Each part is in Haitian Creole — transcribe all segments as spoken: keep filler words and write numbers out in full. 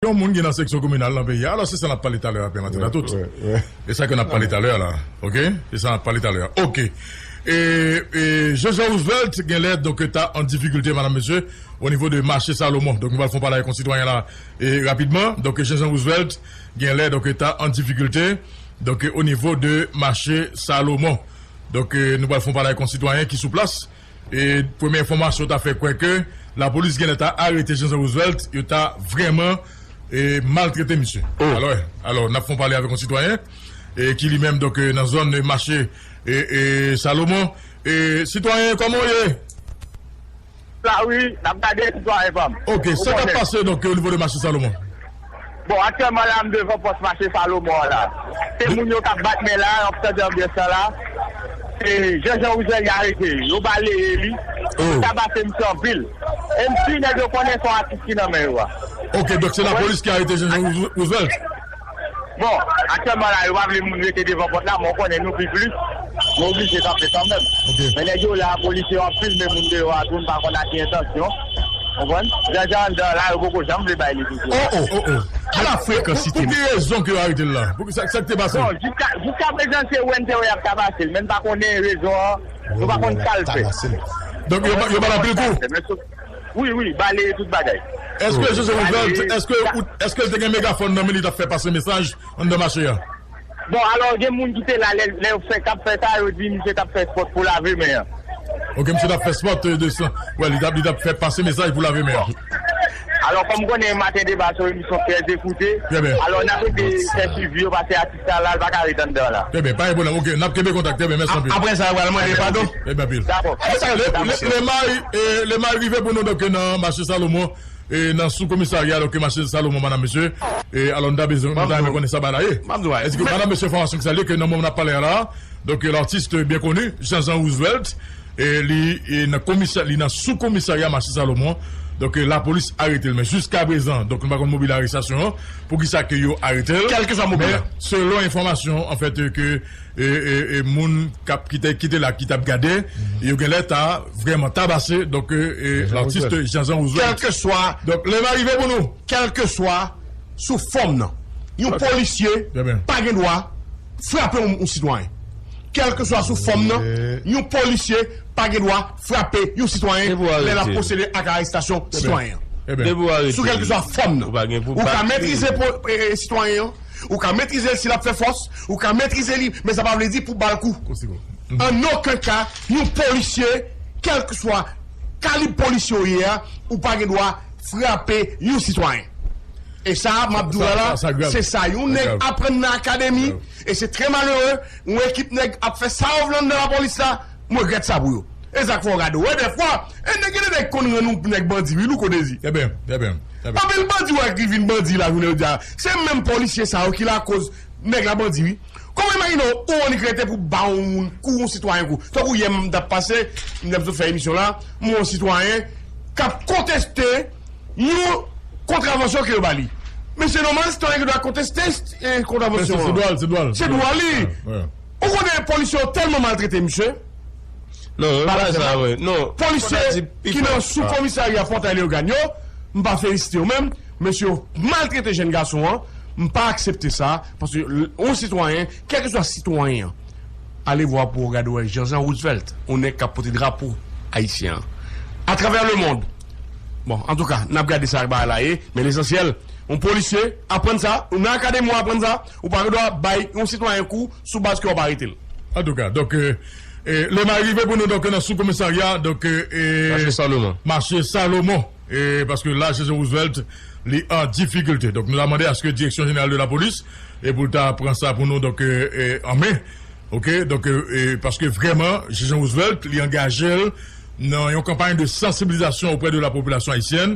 Yon moun ki nan seksyon kominal nan peyi a. Alò, se sa n ap pale talè a, Pè Maten, a tout. E sa ke n ap pale talè a la. Ok? Se sa n ap pale talè a. Ok. E, e Jean Jean Roosevelt gen lè, donk, ta an difikilte, madam, mesye, o nivo de mache Salomon. Donk, nou pral fè yon pale avèk yon sitwayen la, e, rapidman. Donk, Jean Jean Roosevelt gen lè, donk, ta an difikilte, donk, o nivo de mache Salomon. Donk, e, nou pral fè yon pale avèk yon sitwayen ki sou plas. E premye enfòmasyon ta fè kwè ke lapolis genlè ta arete Jean Jean Roosevelt, yo ta vrèman, e, maltrete misye. Alò, alò, n ap fè yon pale avèk yon sitwayen, e, ki li menm, donk, e, nan zòn mache, e, e, Salomon. E, sitwayen, kòman w ye? La wi, n ap gade sitwayen pa m. Ok, sa k ap pase, donk, o nivo de mache Salomon? Bon, aktyèlman la, m devan pòs mache Salomon an la. Se moun yo k ap bat men la, y ap tande anbyans lan la. Se Jean Jean Roosevelt y arete. Yo baleye li. Yo tabase misye anpil. E m si nèg yo konnen se yon atis ki nan men yo a. Ok, donk se lapolis ki arete Jean Jean Roosevelt? Bon, aktyèlman la, yo pa vle moun rete devan pòt la, men w konnen nou pi plis, nou oblije kanpe kanmenm. Men nèg yo la, polisye yo ap filme moun deyò a tou, n pa konn ak ki entansyon. Konprann? Jan jan anndan la, yo poko janm vle bay li toujou. Oh, oh, oh, oh. Ala frekansite. Pou ki rezon ke yo arete l la? Pou ki sa, sa k te pase? Bon, jiska, jiska prezan, se wè n te wè y ap tabase l, men n pa konnen rezon an, nou pa konn sa l fè. Donk, yo ba, yo ba l anpil kou? Wi, wi, baleye tout bagay. Èske Jean Jean Roosevelt, èske, èske l te gen megafòn nan men li t ap fè pase mesaj anndan mache a? Bon, alò, gen moun ki te la, lè, lè yo fè, k ap fè sa, yo di misye t ap fè spòt pou lave men an. Ok, misye t ap fè spòt, e, de san. Wè, li t ap, li t ap fè pase mesaj pou lave men an. Alò, kòm konnen maten deba se yon emisyon trè ekoute, alò, n ap ede fè swivi yo, paske atis la, la, l pa ka ret anndan la. Trè byen, pa gen pwoblèm. Ok, n ap kenbe kontak, trè byen, mèsi anpil. Apre sa, yo pral mande padon. Trè byen, anpil. Dakò. Lemay, e, Lemay rive pou nou, donk, nan mache Salomon, e, nan sou komisarya, donk, mache Salomon, madam, mesye. E, alò, nou ta bezwen, nou ta renmen konnen sa bagay la ye. Èske, madam, mesye, enfòmasyon ki sa l ye, ke nan moman n ap pale a la, donk, l'artiste bien connu, Jean Jean Roosevelt, e, li, e, nan komisa, li nan sou komisarya mache Salomon, donk, e, lapolis arete l. Men jiska prezan, donk, nou pa konn mobil arestasyon an, poukisa ke yo arete l. Kèlkeswa mobil la. Men, selon enfòmasyon, anfèt, e, ke e, e, e moun k ap, ki te, ki te la, ki t ap gade, yo genlè ta vrèman tabase, donk, e, e, l'artiste Jean Jean Roosevelt. Kèlkeswa. Donk, lè m arive pou nou. Kèlkeswa sou fòm nan, yon polisye pa gen dwa frape yon, yon sitwayen. Kèlkeswa sou fòm nan, yon polisye pa gen dwa frape yon sitwayen lè l ap pwosede ak arestasyon sitwayen an. Sou kèlkeswa fòm nan. Ou ka metrize po-, e, e, sitwayen an. Ou ka metrize l si l ap fè fòs, ou ka metrize li, men sa pa vle di pou ba l kou. An okenn ka, yon polisye, kèlkeswa kalib polisye w ye a, ou pa gen dwa frape yon sitwayen. E sa, m ap di w la, se sa yon nèg aprann nan akademi, e se trè malere, yon ekip nèg ap fè sa yo vle anndan lapolis la, m regrèt sa pou yo. E sa k fè w gade w wè dèfwa, e nèg, gen de nèg konn rann ou nèg bandi, wi, Louko Dezi. Trè byen, trè byen, trè byen. Anpil bandi w wè ki vin bandi la jounen jodi a, se menm polisye sa yo ki lakoz nèg la bandi, wi. Kòman imajine w, ou annik rete pou ba yon moun kou, yon sitwayen kou? Tankou yè m t ap pase, m t ap sot fè emisyon la, m wè yon sitwayen k ap konteste yon kontravansyon ke yo ba li. Men se nòmal, sitwayen ki dwa konteste, e, kontravansyon an. Se dwa l, se dwa l. Se dwa li. Ou konnen polisye yo tèlman maltrete misye. Non, e pa sa vre. Non. Polisye ki nan sou komisarya Pòtay Leyogàn yo, m pa felisite yo menm. Mesye yo maltrete jèn gason an. M pa aksepte sa. Paske l-, yon sitwayen, kèlkeswa sitwayen an, ale vwa pou w gade wè Jean Jean Roosevelt, yon nèg k ap pote drapo ayisyen an atravè lemonn. Bon, antouka, n ap gade sa bagay la ye, men lesansyèl, yon polisye aprann sa, ou nan akademi w aprann sa, ou pa gen dwa bay yon sitwayen kou sou baz ke w ap arete l. Antouka, donk, e, e, lè m arive pou nou, donk, nan sou komisarya, donk, e, e, mache Salomon. Mache Salomon. E, paske la, Jean Jean Roosevelt, li an difikilte. Donk, nou ta mande aske Direksyon Jeneral de Lapolis, e pou l ta pran sa pou nou, donk, e, e, an men. Ok, donk, e, e, paske vrèman, Jean Jean Roosevelt, li angaje l nan yon kanpay de sansibilizasyon oprè de la popilasyon ayisyèn,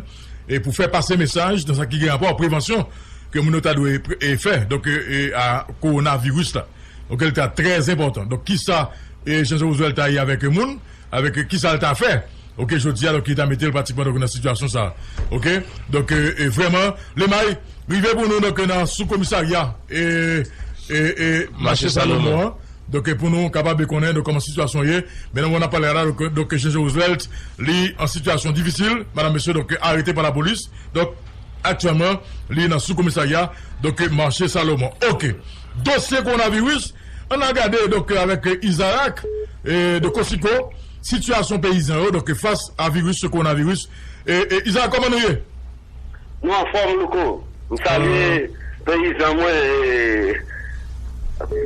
e pou fè pase mesaj nan sa ki gen rapò ak prevansyon ke moun yo ta dwe pre-, e, fè, donk, e, e, a kowonaviris la. Donk, li ta trè enpòtan. Donk, kisa, e, Jean Jean Roosevelt ta ye avèk moun, avèk kisa l ta fè? Ok, jodi a, donk, li ta mete l pratikman, donk, nan sitiyasyon sa a. Ok? Donk, e, e, vrèman, Lemay, rive pou nou, donk, nan sou komisarya, e, e, e, mache Salomon an. Donk, e, pou nou kapab konnen, donk, kòman sitiyasyon ye. Men nan moman n ap pale a la, donk, donk, Jean Jean Roosevelt, li an sitiyasyon difisil, madam, mesye, donk, arete pa lapolis. Donk, Aktyèlman, li nan sou komisarya, donk, mache Salomon. Oke. Dosye kowonaviris, ann al gade, donk, avèk, eh, Izarak, eh, de Kosiko, sitiyasyon peyizan yo, donk, fas a viris kowonaviris. Eh, eh, Izarak, kòman nou ye? Nou anfòm, Louko. M salye peyizan mwen, eh,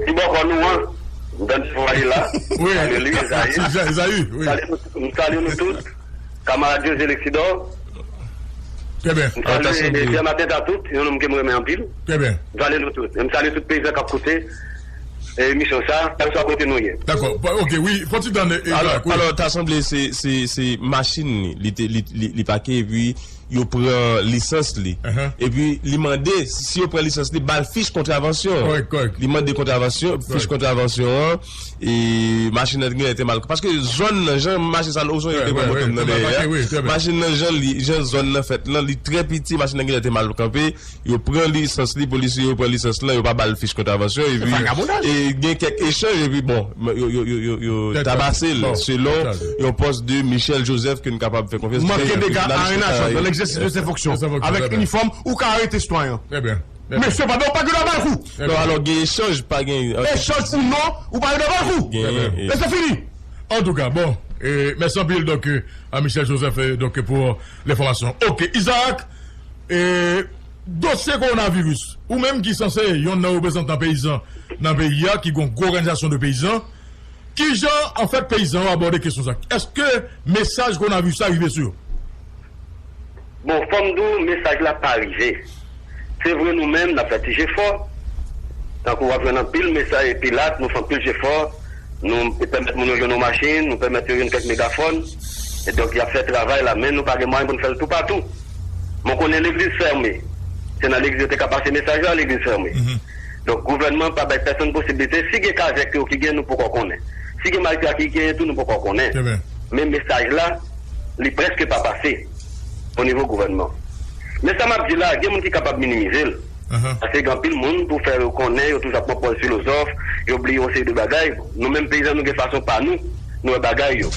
ti bòkò nou an. M tande vwa li la. M salye li, Ezayi. Ezayi, wi. M salye nou tout. Kamarad José Lexidor. Trè byen. M salye Pierre Martin Tatout, yon nonm ke m renmen anpil. Trè byen. M salye nou tout. E m salye tout peyizan k ap koute, eh, emisyon sa, kèlkeswa kote nou ye. Dakò. Bon, oke, wi, fò ti tann, eh, Alò, Jacques, wi. Alò, ta sanble se, se, se machin li, li te, li, li, li pake, epi yo pran lisans li. Epi li mande, si yo pran lisans li, ba l fich kontravansyon. Kòrèk, kòrèk. Li mande kontravansyon, fich kontravansyon an, e machin nan genlè te mal. Paske zòn nan, jan machin sa, ou sonje te pran moto m nan dèyè a. Machin nan, jan li, jan zòn nan fèt lan, li trè piti, machin nan genlè te mal kanpe. Yo pran lisans li, polisye yo pran lisans lan, yo pa ba l fich kontravansyon, epi, e gen kèk echanj, epi bon, yo, yo, yo, yo, yo tabase l selon yon pòs de Michel Joseph ke n kapab fè konfyans. Manke dega a en ajan dans l'exercice de ses fonctions, avèk inifòm, ou ka arete sitwayen an. Men sepandan, ou pa gen dwa ba l kou. Non, alò, gen echanj, pa gen, echanj ou non, ou pa gen dwa ba l kou. E se fini. Antouka, bon, e, mèsi anpil, donk, e, a Michel Joseph, e, donk, pou lenfòmasyon. Oke, Isaac, e, dosye kowonaviris, ou menm ki sanse yonn nan reprezantan peyizan nan peyi a, ki gon gwo òganizasyon de peyizan, kijan, anfèt, peyizan yo abòde kesyon sa? Èske mesaj kowonaviris la rive sou yo? Bon, fò m di w, mesaj la pa rive. Se vre, nou menm, n ap fè ti jefò. Tankou w ap jwenn anpil mesaj, epi la, nou fè anpil jefò. Nou pèmèt moun yo jwenn yon machin, nou pèmèt yo jwenn kèk megafòn. E donk, y ap fè travay la, men nou pa gen mwayen pou n fè l toupatou. Mwen konnen legliz fèmen. Se nan legliz yo te ka pase mesaj la, legliz fèmen. Donk, gouvènman pa bay pèsonn posiblite. Si gen kazèk yo ki gen, nou poko konnen. Si gen malfra ki gen tou, nou poko konnen. Men mesaj la, li prèske pa pase o nivo gouvènman. Men sa m ap di la, gen moun ki kapab minimize l. Paske gen anpil moun, pou fè yo konnen, yo toujou ap pran pòz filozòf, yo bliye yon seri de bagay. Nou menm peyizan, nou gen fason pa nou, nou wè bagay yo.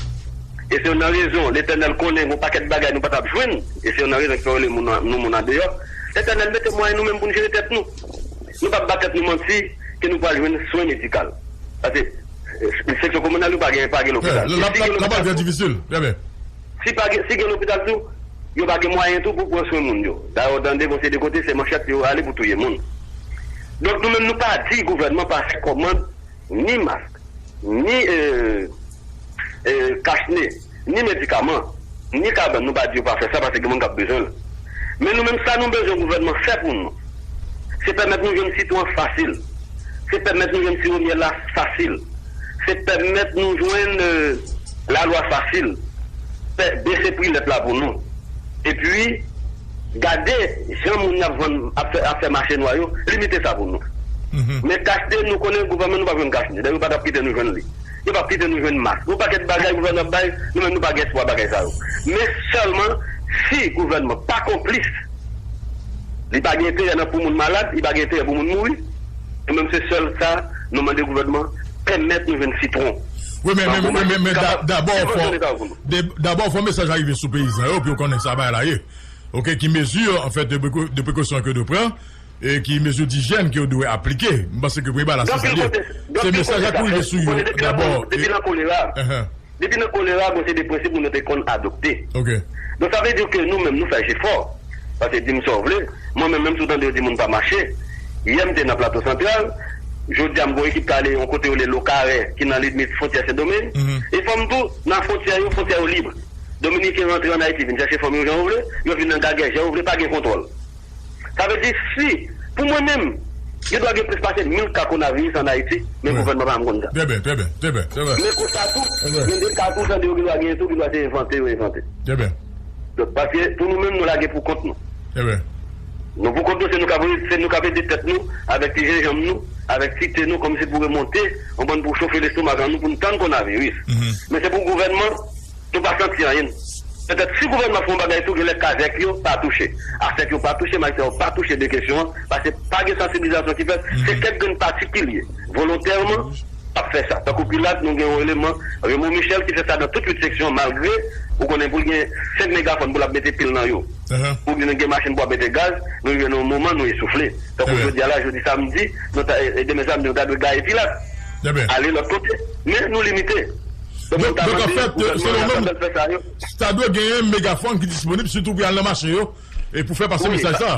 E se youn nan rezon, Letènèl konnen gon pakèt bagay nou pa t ap jwenn. E se youn nan rezon ki fè yo rele moun, nou moun andeyò. Letènèl mete mwayen nou menm pou n jere tèt nou. Nou p ap ba tèt nou manti ke nou pral jwenn swen medikal. Paske, eh, seksyon kominal yo pa gen, pa gen lopital. E si gen lopital tou, si pa gen, si gen lopital tou, yo pa gen mwayen tou pou pran swen moun yo. Dayè, w tande, gon seri de kote, se manchèt yo ale pou touye moun. Donk, nou menm, nou pa di gouvènman pa fè kòmand ni mask, ni, eh, eh, kachne, ni medikaman, ni kabann, nou pa di yo pa fè sa, paske gen moun k ap bezwen l. Men nou menm, sa nou bezwen gouvènman fè pou nou, se pèmèt nou jwenn sitwon an fasil. Se pèmèt nou jwenn siwo myèl la fasil. Se pèmèt nou jwenn, eh, lalwa fasil. Fè, bese pri lèt la pou nou. Epi, gade jan moun y ap vann, ap fè, ap fè mache nwa yo, limite sa pou nou. Men kachne, nou konnen gouvènman nou p ap jwenn kachne. Dayè, yo pa t ap kite nou jwenn li. Yo p ap kite nou jwenn mask. Yon pakèt bagay gouvènman ap bay, nou menm nou pa gen espwa bagay sa yo. Men sèlman, si gouvènman pa konplis, li pa gen enterè nan pou moun malad, li pa gen enterè pou moun mouri. Nou menm se sèl sa, nou mande gouvènman pèmèt nou jwenn sitwon. Wi, men, men, men, men, men da-, dabò, fò, de-, dabò, fò mesaj la rive sou peyizan yo, pou yo konnen sa bagay la ye. Oke, ki mezi, anfèt, de preko-, de prekosyon ke yo dwe pran, e ki mezi dijyèn ke yo dwe aplike. M panse ke premye bagay la, se sa l ye. Se mesaj la pou rive sou yo, dabò. Depi nan kolera. Depi nan kolera, bon, se de prensip moun yo te konn adopte. Donk, sa vle di ke nou menm, nou fè jefò. Paske, di m sa w vle, mwen menm, menm si w tande yo di moun pa mache, yè m te nan Plato Santral, jodi a, m gen yon ekip k ale yon kote yo rele Lokarè, ki nan limit fwontyè Sendomeng. E fò m di w, nan fwontyè yo, fwontyè yo lib. Dominiken rantre ann Ayiti, vin chèche fanmi yo jan yo vle, yo vin nan gagè jan yo vle, pa gen kontwòl. Sa vle di, si, pou mwen menm, gen dwa gen plis pase mil ka kowonaviris ann Ayiti, men gouvènman pa janm konn sa. Trè byen, trè byen, trè byen, trè byen. Men konsa tou, gen de ka tou, tande yo gen dwa genyen tou, gen dwa se envante yo envante. Trè byen. Donk, paske pou nou menm, nou lage pou kont nou. Trè byen. Nou pou kont nou, se nou k ap, se nou k ap ede tèt nou, avèk ti jenjanm nou, avèk ti te nou, kòmsi pou remonte, konprann, pou chofe lestomak an nou, pou n tann kowonaviris. Men se pou gouvènman, nou pa santi anyen. Petèt, si gouvènman fè yon bagay tou, genlè kazèk yo pa touche. Asèk yo pa touche, majistra yo pa touche de kesyon an, paske pa gen sansibilizasyon ki fèt. Se kèk grenn patikilye, volontèman, ap fè sa. Tankou Pilat, nou gen yon eleman, Raymond Michel, ki fè sa nan tout uit seksyon, malgre ou konnen pou l gen senk megafòn pou l ap mete pil nan yo. Pou l gen machin pou ap mete gaz, nou rive nan yon moman, nou esoufle. Tankou jodi a la, jodi samdi, nou ta, e, e demen samdi, nou ta dwe gaye Pilat. Ale lòt kote. Men nou limite. Donk, nou ta mande gouvènman an, sa l fè sa yo. Sa dwe genyen megafòn ki disponib, sitou pou y al nan mache yo, e pou fè pase mesaj sa.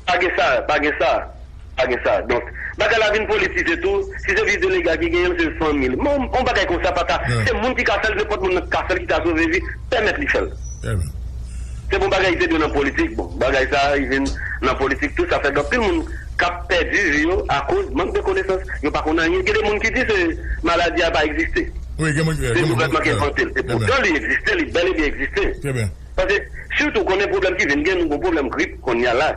Pa gen sa, pa gen sa, pa gen sa. Donk, bagay la vin politize tou. Si se vis delege a ki genyen l, se fanmi l. Men yon, yon bagay konsa pa ta. Se moun ki ka fè l, nenpòt moun nan ki ka fè l, ki ka sove vi, pèmèt li fè l. Se bon bagay, li te dwe nan politik. Bon, bagay sa, li vin nan politik tou. Sa fè gen anpil moun k ap pèdi vi yo akoz mank de konesans. Yo pa konn anyen. Gen de moun ki di se maladi a pa egziste. Se gouvènman ki envante l. E poutan, li egziste, li bèl e byen egziste. Paske, sitou, konnen pwoblèm ki vin gen, nou gon pwoblèm grip kounye a la.